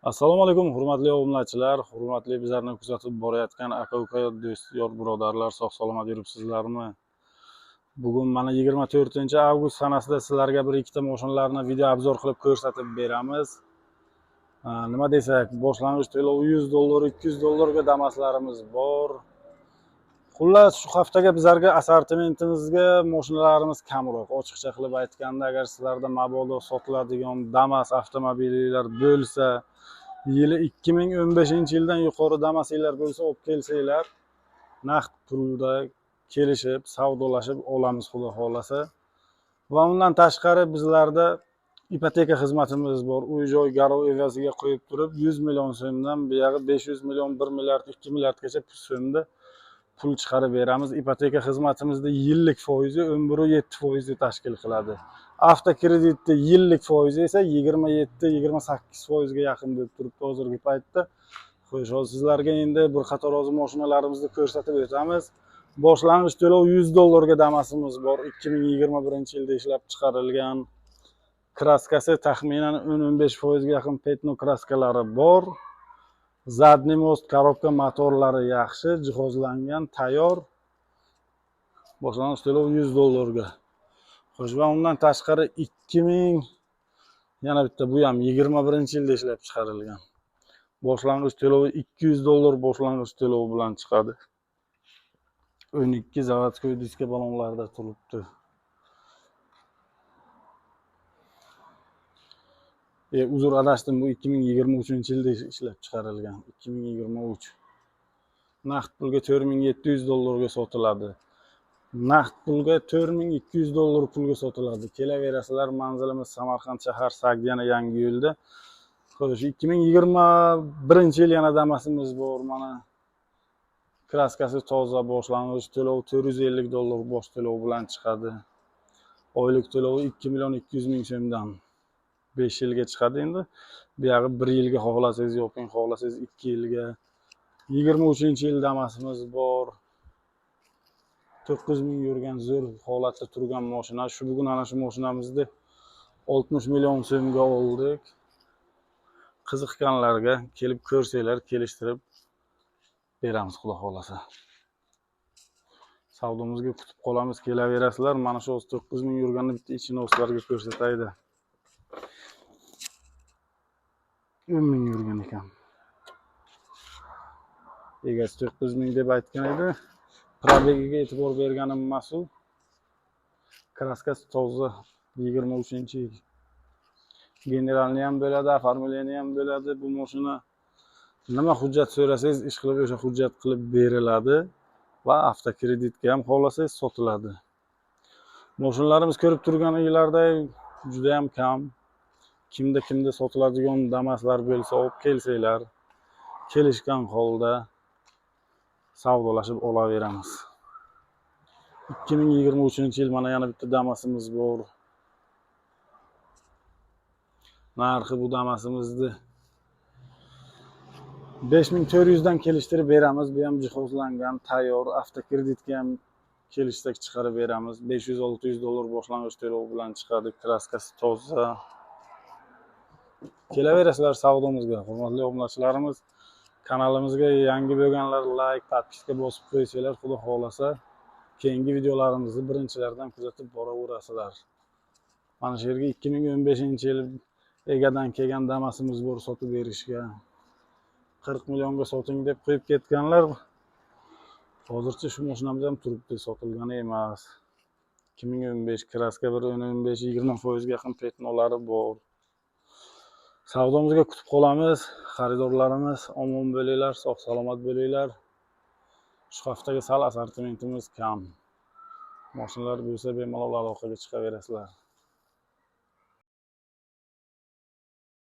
Assalomu alaykum, hurmatli obunachilar, hurmatli bizlarni kuzatib borayotgan aka-uka, do'st, yor, birodarlar, sog' salomat yuribsizlarmi? Bugun mana 24 avgust sanasida sizlarga bir ikkita mashinalarni video обзор qilib ko'rsatib beramiz. Nima desak, boshlang'ich to'lov 100 dollar, 200 dollarga Damaslarimiz bor. Xullas, shu haftaga bizlarga assortimentimizga mashinalarimiz kamroq. Ochiqcha qilib aytganda, agar sizlarda mabodo sotiladigan Damas avtomobillar bo'lsa, yili 2015 yildan yuqori Damaslar bo'lsa, olib kelsanglar, naqd pulda kelishib, savdolashib olamiz, xudo xohlasa. Va undan tashqari bizlarda ipoteka xizmatimiz bor. Uy joy garov evaziga qo'yib turib 100 million so'mdan buyog'i 500 million, 1 milliard, 2 milliardgacha so'mda pul chiqarib beramiz. Ipoteka xizmatimizda yillik foizi 11,7 foizni tashkil qiladi. Avtokreditni yillik foizi esa 27-28 foizga yaqin bo'lib turibdi hozirgi paytda. Xo'sh, hozir sizlarga endi bir qator hozir mashinalarimizni ko'rsatib o'tamiz. Boshlang'ich to'lov 100 dollarga Damasimiz bor. 2021 yilda ishlab chiqarilgan. Краска si taxminan 10-15 foizga yaqin пятно краска lari bor. Задний мост, коробка, motorlari yaxshi, jihozlangan, tayyor. Boshlang'ich to'lov 100 dollarga. Xo'sh, va undan tashqari 2000 yana bitta, bu ham 21 yilda ishlab chiqarilgan. Boshlang'ich to'lovi 200 dollar boshlang'ich to'lov bilan chiqadi. 12 заводской diska balonlarda turibdi. Uzr, adashdim, bu 2023 yilda ishlab chiqarilgan. 2023. Naqd pulga 4700 dollarga sotiladi. Naqd pulga 4200 dollar pulga sotiladi. Kelaverasizlar, manzilimiz Samarqand shahar, Sagdiyana yangi yo'lda. Xo'sh, 2021 yil yana Damasimiz bor mana. Краска si toza, boshlang'ich to'lov 450 dollar bosh to'lov bilan chiqadi. Oylik to'lovi 2 million 200 ming so'mdan 5 yilga chiqadi endi. Buyog'i 1 yilga xohlasangiz yoping, xohlasangiz 2 yilga. 23 yil Damasimiz bor. 9 ming yurgan, zo'r holatda turgan mashina. Shu bugun ana shu mashinamizni 60 million so'mga oldik. Qiziqqanlarga kelib ko'rsanglar, kelishtirib beramiz, xudo xohlasa. Savdomizga kutib qolamiz, kelaverasizlar. Mana shu 9 ming yurganni bitta ichini sizlarga ko'rsataydi. 10 ming yurgan ekan. Egasi 9 ming deb aytgan edi. Пробег iga e'tibor berganim mas'ul. Краска si toza, 23 yil. Генеральный ham bo'ladi, оформление ham bo'ladi. Bu mashina nima hujjat so'rasangiz, ish qilib o'sha hujjat qilib beriladi va avtokreditga ham xohlasangiz sotiladi. Mashinalarimiz ko'rib turganinglarday juda ham kam. Kimda kimda sotiladigan Damaslar bo'lsa, olib kelsanglar, kelishgan holda savdolashib olaveramiz. 2023 yil mana yana bitta Damasimiz bor. Narxi bu Damasimizni 5400 dan kelishtirib beramiz. Bu ham jihozlangan, tayyor, avtokreditga ham kelishsak chiqarib beramiz. 500-600 dollar boshlang'ich to'lov bilan chiqadi. Краска si toza. Kelaverasizlar savdomizga, hurmatli obunachilarimiz. Kanalimizga yangi bo'lganlar like, подписка bosib qo'ysanglar, xudo xohlasa, keyingi videolarimizni birinchilardan kuzatib boraverasizlar. Mana shu yerga 2015 yil egadan kelgan Damasimiz bor sotib berishga. 40 millionga soting deb qo'yib ketganlar. Hozircha shu mashinamiz ham turibdi, sotilgani emas. 2015, краска bir 15-20 foizga yaqin пятно lari bor. Savdomizga kutib qolamiz. Xaridorlarimiz, omon bo'linglar, sog' salomat bo'linglar. Shu haftaga sal assortimentimiz kam. Mashinalar bo'lsa, bemalol aloqaga chiqaverasizlar.